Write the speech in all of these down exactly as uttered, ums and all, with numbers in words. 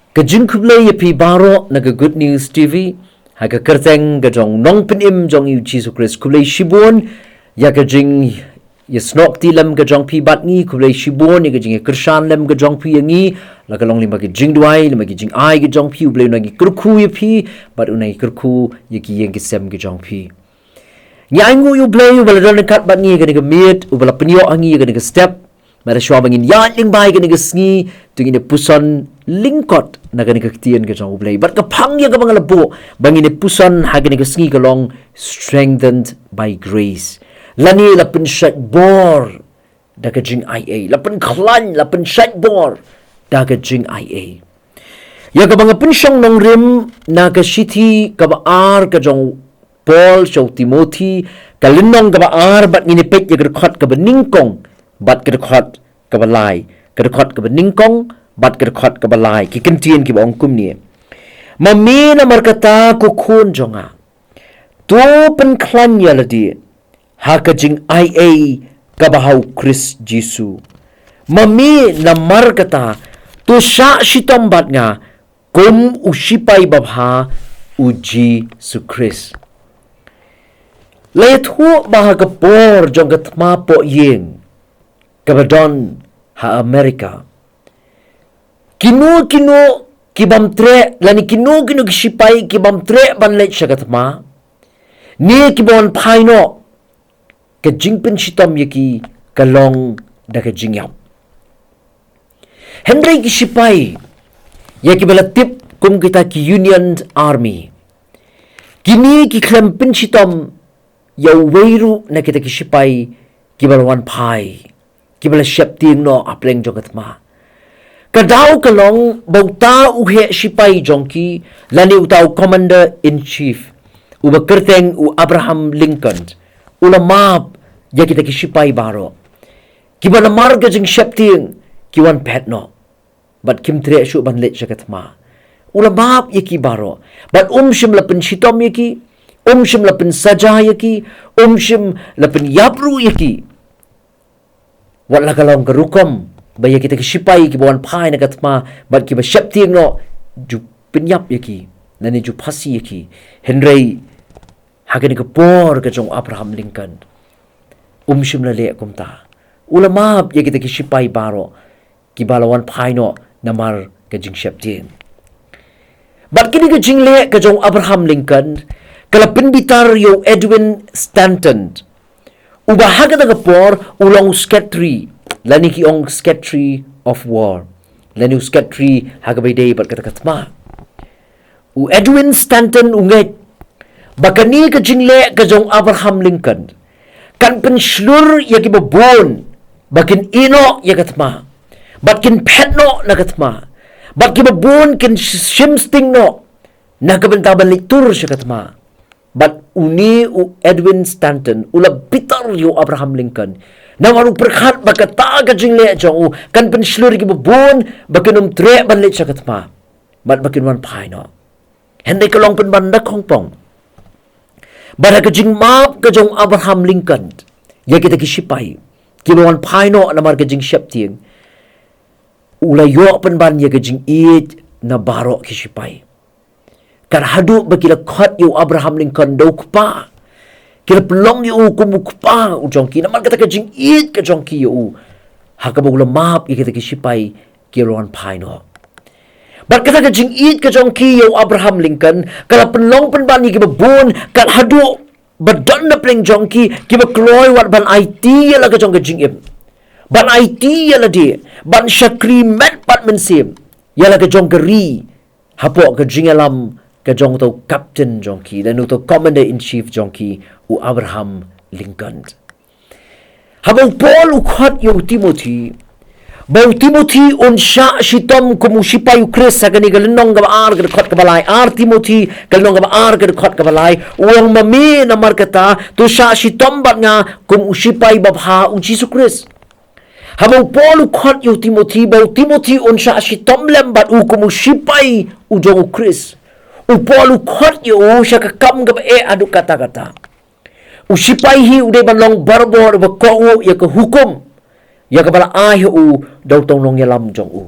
Ka jingkhublei ïa phi baroh na ka Good News T V, ha ka kyrteng ka jong u Nongpynim jong ngi u Jisu Khrist. Khublei shibun ïa ka jing ïa snoh kti lem ka jong phi bad ngi, khublei shibun ïa ka jing ïa kyrshan lem ka jong phi ïa ngi, la ka long lyngba ka jingduwai, lyngba ka jingai ka jong phi, U Blei un nang ïa kyrkhu ïa phi, bad un nang ïa kyrkhu ïa ki ïing ki sem ka jong phi. Ngi ainguh ïa U Blei uba la don ryngkat bad ngi ha kane ka miet, uba la pynïoh ha ngi ha kane ka step. Bad shuwa ba ngin ïaid lyngba ïa kane ka sngi, to ngin ïa puson lyngkot na kane ka ktien ka jong U Blei. Bad ka phang ïa kaba nga la buh ba ngin ïa puson ha kane ka sngi ka long strengthened by grace. Lane la pynshait bor da ka jingaiei, la pynkhlaiñ, la pynshait bor da ka jingaiei. Ïa kaba nga pynshong nongrim na ka shithi kaba ar ka jong Paul sha u Timothi, ka lynnong kaba ar, bad ngin ïa peit ïa ka dkhot kaba nyngkong bad ka dkhot kaba lai, ka dkhot kaba nyngkong bad ka dkhot kaba lai, ki kyntien kiba ong kumne: Ma me namar kata, ko khun jong nga, to pynkhlaiñ ïa lade ha ka jingaiei kaba ha u Khrist Jisu. Ma me namar kata, to shah shitom bad nga kum u shipai babha u Jisu Khrist. La ïathuh ba ha ka por jong ka thma poh ïing kaba don ha America, kino kino ki bym treh, lane kino kino ki shipai ki bym treh ban leit sha ka thma, ne kiba wan phai noh, ka jingpynshitom ïa ki ka long da ka jingïap. Hynrei ki shipai, ïa kiba la tip kum kita ki Union Army, kine ki khlem pynshitom ïa uwei ruh na kita ki shipai kiba la wan phai, kiba la sheptieng noh ha pdeng jong ka thma. Ka daw ka long ba uta u heh shipai jong ki, lane uta u Commander in Chief, uba kyrteng u Abraham Lincoln, u la map ïa kita ki shipai baroh kiba namar ka jingsheptieng ki wan phet noh bad kim treh shuh ban leit sha ka thma. U la map ïa ki baroh, bad um shym la pynshitom ïa ki, um shym la pynsaja ïa ki, um shym la pynïap ruh ïa ki. Wat la ka long ka rukom ba ïa kita ki shipai kiba wan phai na ka thma bad kiba sheptieng noh, ju pynïap ïa ki, lane ju phasi ïa ki. Hynrei ha kane ka por ka jong Abraham Lincoln, um shym la leh kumta. U la map ïa kita ki shipai baroh kiba la wan phai noh namar ka jingsheptieng. Bad kane ka jingleh ka jong Abraham Lincoln ka la pynbitar ïa u Edwin Stanton, uba ha kata ka por u long u Secretary, lane ki ong Secretary of War, lane u Secretary ha kaba ïadei bad kata ka thma. U Edwin Stanton u ngeit ba kane ka jingleh ka jong Abraham Lincoln kan pynshlur ïa kiba bun ba kin ïeh noh ïa ka thma, bad kin phet noh na ka thma, bad kiba bun kin sh- shim sting noh na ka bynta ban leit tur sha ka thma. Bad une u Edwin Stanton u la bitar ïa u Abraham Lincoln, namar u pyrkhat ba kata ka jingleh jong u kan pynshlur ïa kiba bun ba kin ym treh ban leit sha ka thma, bad ba kin wan phai noh. Hynrei ka long pynban da khongpong ba da ka jingmap ka jong Abraham Lincoln ïa kita ki shipai kiba wan phai noh namar ka jingsheptieng, u la ïoh pynban ïa ka jingïeit na baroh ki shipai. Kat haduh ba ki la khot ïa u Abraham Lincoln da u kpa, ki la pynlong ïa u kum u kpa u jong ki namar kata ka jingïeit ka jong ki ïa u, ha kaba u la map ïa kita ki shipai kiba la wan phai noh. Bad kata ka jingïeit ka jong ki ïa u Abraham Lincoln ka la pynlong pynban ïa kiba bun, kat haduh ba don na pdeng jong ki kiba kloi wat ban aiti ïa la ka jong ka jingim, ban aiti ïa lade, ban shakri met bad mynsiem ïa la ka jong ka ri, hapoh ka jingïalam ka jong uto u Captain jong ki, lane uto u Commander in Chief jong ki, u Abraham Lincoln. Haba u Paul u khot ïa u Timothi ba u Timothi un shah shitom kum u shipai u Khrist, ha kane ka lynnong kaba ar ka dkhot kaba lai, ar Timothi ka lynnong kaba ar ka dkhot kaba lai, u ong: Ma me namar kata, to shah shitom bad nga kum u shipai babha u Jisu Khrist. Haba u Paul u khot ïa u Timothi ba u Timothi un shah shitom lem bad u kum u shipai u jong u Khrist, u Paul u khot ïa u sha ka kam kaba eh haduh katta katta. U shipai hi u dei ban long barabor uba kohnguh ïa ka hukum ïa kaba la ai ha u da uto u nongïalam jong u.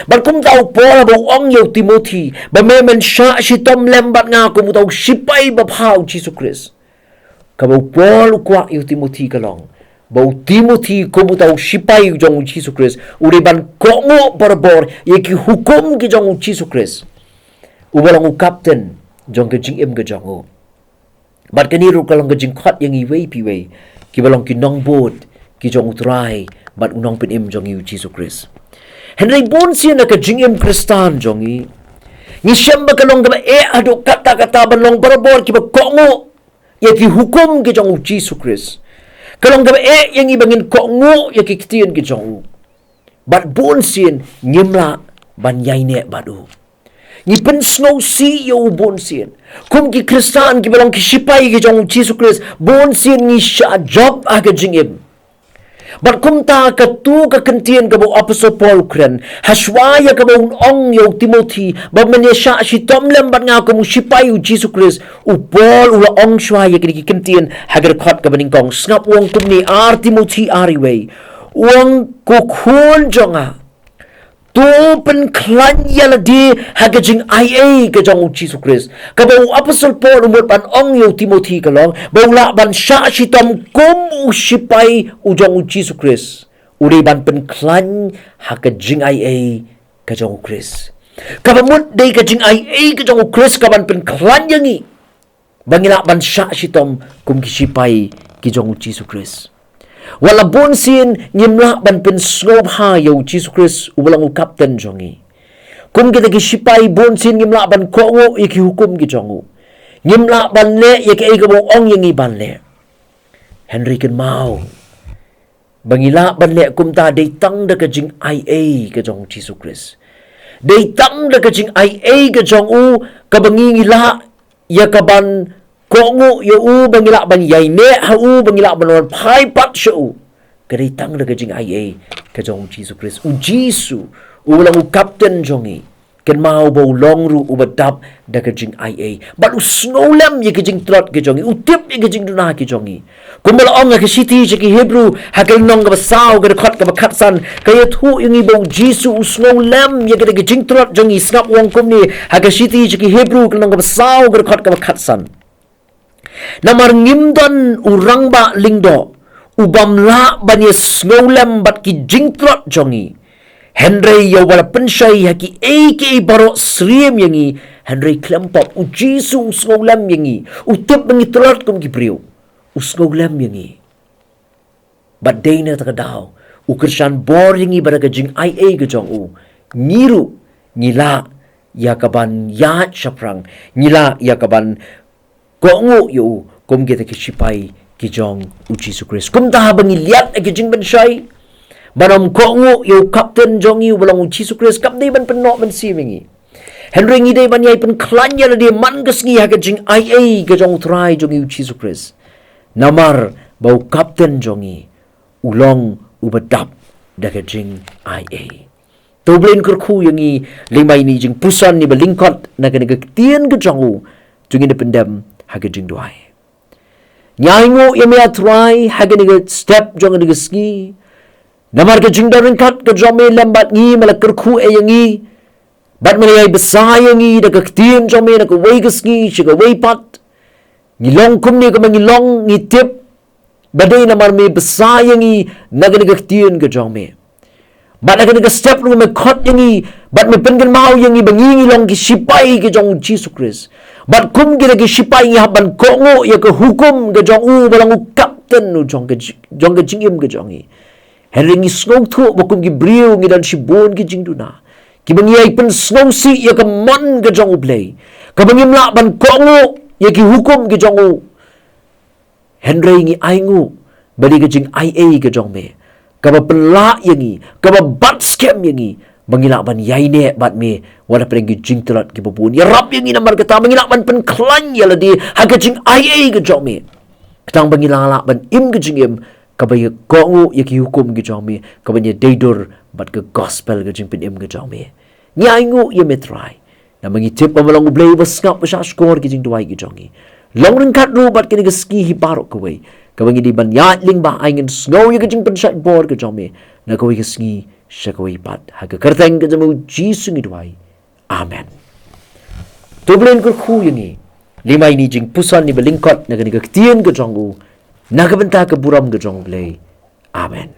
Bad kumta u Paul haba u ong ïa u Timothi ba me men shah shitom lem bad nga kum uta u shipai babha u Jisu Khrist. Kaba u Paul u kwah ïa u Timothi ka long ba u Timothi kum uta u shipai jong u Jisu Khrist u dei ban kohnguh barabor ïa ki hukum ki jong u Jisu Khrist, uba long u kapten jong ka jingim ka jong u. Bad kane ruh ka long ka jingkhot ïa ngi iwei pa iwei kiba long ki nongbud ki jong u Trai bad u Nongpynim jong ngi u Jisu Khrist. Hynrei bunsien ha ka jingim Khristan jong ngi, ngi shem ba ka long kaba eh haduh katta katta ban long barabor kiba kohnguh ïa ki hukum ki jong u Jisu Khrist. Ka long kaba eh ïa ngi ba ngin kohnguh ïa ki ktien ki jong u. Bad bunsien ngim lah ban ïaineh bad u. Ngi pynsngewsih ïa u bunsien. Kum ki Khristan kiba long ki shipai ki jong u Jisu Khrist, bunsien ngi shah jop ha ka jingim. Bad kumta katto ka kyntien kaba u Apostol Paul u kren ha shuwa ïa kaba un ong ïa u Timothi ba men ïa shah shitom lem bad nga kum u shipai u Jisu Khrist, u Paul u la ong shuwa ïa kine ki kyntien ha ka dkhot kaba nyngkong. Sngap u ong kumne, ar Timothi ar wei, u ong, ko khun jong nga, to pynkhlaiñ ïa lade ha ka jingaiei ka jong u Jisu Khrist. Kaba u Apostol Paul u mut ban ong ïa u Timothi ka long ba u lah ban shah shitom kum u shipai u jong u Jisu Khrist, u dei ban pynkhlaiñ ha ka jingaiei ka jong u Khrist. Kaba mut dei ka jingaiei ka jong u Khrist ka ban pynkhlaiñ ïa ngi ba ngi lah ban shah shitom kum ki shipai ki jong u Jisu Khrist. Wat la bunsien ngim lah ban pynsngewbha ïa u Jisu Khrist uba long u kapten jong ngi. Kum kita ki shipai bunsien ngim lah ban kohnguh ïa ki hukum ki jong u. Ngim lah ban leh ïa kaei kaba u ong ïa ngi ban leh. Hynrei kynmaw, ba ngi lah ban leh kumta dei tang da ka jingaiei ka jong u Jisu Khrist. Dei tang da ka jingaiei ka jong u kaba ngi ngi lah ïa ka ban kohnguh ïa u, ba ngi lah ban ïaineh ha u, ba ngi lah ban wan phai pat sha u. Ka dei tang da ka jingaiei ka jong u Jisu Khrist. U Jisu uba long u kapten jong ngi, kynmaw ba u long ruh uba dap da ka jingaiei. Bad u sngewlem ïa ka jingtlot ka jong ngi, u tip ïa ka jingduna ka jong ngi. Kumba la ong ha ka shithi sha ki Hebru ha ka lynnong kaba saw ka dkhot kaba khatsan, ka ïathuh ïa ngi ba u Jisu u sngewlem ïa ka, ka jingtlot jong ngi. Sngap u ong kumne ha ka shithi sha ki Hebru ka lynnong kaba saw ka dkhot kaba khatsan. Namar ngim don u rangbah lyngdoh u bym lah ban ïa sngewlem bad ki jingtlot jong ngi. Hynrei ïa uba la pynshai ha kiei kiei baroh syriem ïa ngi, hynrei khlem pop. U Jisu u sngewlem ïa ngi, u tip ba ngi tlot kum ki briew. U sngewlem ïa ngi. Bad dei na kata ka daw u kyrshan bor ïa ngi ba da ka jingaiei ka jong u, ngi ruh ngi lah ïa ka ban ïaid shaphrang, ngi lah ïa ka ban kohnguh ïa u kum kita ki shipai ki jong u Jisu Khrist. Kumta haba ngi liat ïa ki jingpynshai ban ym kohnguh ïa u kapten jong ngi uba long u Jisu Khrist, kam dei ban pynnoh mynsiem ïa ngi. Hynrei ngi dei ban ïai pynkhlaiñ ïa lade man ka sngi ha ka jingaiei ka jong u Trai jong ngi u Jisu Khrist. Namar ba u kapten jong ngi u long uba dap da ka jingaiei. To u Blei un kyrkhu ïa ngi lyngba ine i jingpuson iba lyngkot na kane ka ktien ka jong u. To ngin ïa pyndem ha ka jingduwai. Ngi ainguh ïa me, ah Trai, ha kane ka step jong kane ka sngi. Namar ka jingdon ryngkat ka jong me lem bad ngi, me la kyrkhu eh ïa ngi. Bad me la ïai bsa ïa ngi da ka ktien jong me na kawei ka sngi sha kawei pat. Ngi long kumne kumba ngi long, ngi tip ba dei namar me bsa ïa ngi na kane ka ktien ka jong me. Bad ha kane ka step ruh me khot ïa ngi bad me pynkynmaw ïa ngi ba ngi ngi long ki shipai ki jong u Jisu Khrist. Bad kum kita ki shipai ngi hap ban kohnguh ïa ka hukum ka jong u ba long u kapten u jong ka ji-, jong ka jingim ka jong ngi. Hynrei ngi sngewthuh ba kum ki briew ngi don shibun ki jingduna kiba ngi ïai pynsngewsih ïa ka mon ka jong u Blei, kaba ngim lah ban kohnguh ïa ki hukum ki jong u. Hynrei ngi ainguh ba dei ka jingaiei ka jong me kaba pynlah ïa ngi, kaba bat skhem ïa ngi ba ngi lah ban ïaineh bad me wat hapdeng ki jingtlot kiba bun. Ïarap ïa ngi namar kata ba ngi lah ban pynkhlaiñ ïa lade ha ka jingaiei ka jong me, khnang ba ngi lah, lah ban im ka jingim kaba ïa kohnguh ïa ki hukum ki jong me, kaba ïa dei dur bad ka gospel ka jingpynim ka jong me. Ngi ainguh ïa me Trai, namar ngi tip ba me long u Blei uba sngap, uba shahshkor ki jingduwai ki jong ngi. Long ryngkat ruh bad kane ka sngi hi baroh kawei kaba ngi dei ban ïaid lyngba, ai ngin sngew ïa ka jingpynshait bor ka jong me na kawei ka sngi sha kawei pat. Ha ka kyrteng ka jong u Jisu ngi duwai. Amen. To Blei un kyrkhu ïa ngi. Lymne ïa kane ka jingpuson ngi ba lyngkot na kane ka ktien ka jong u, na ka bynta ka burom ka jong u Blei. Amen.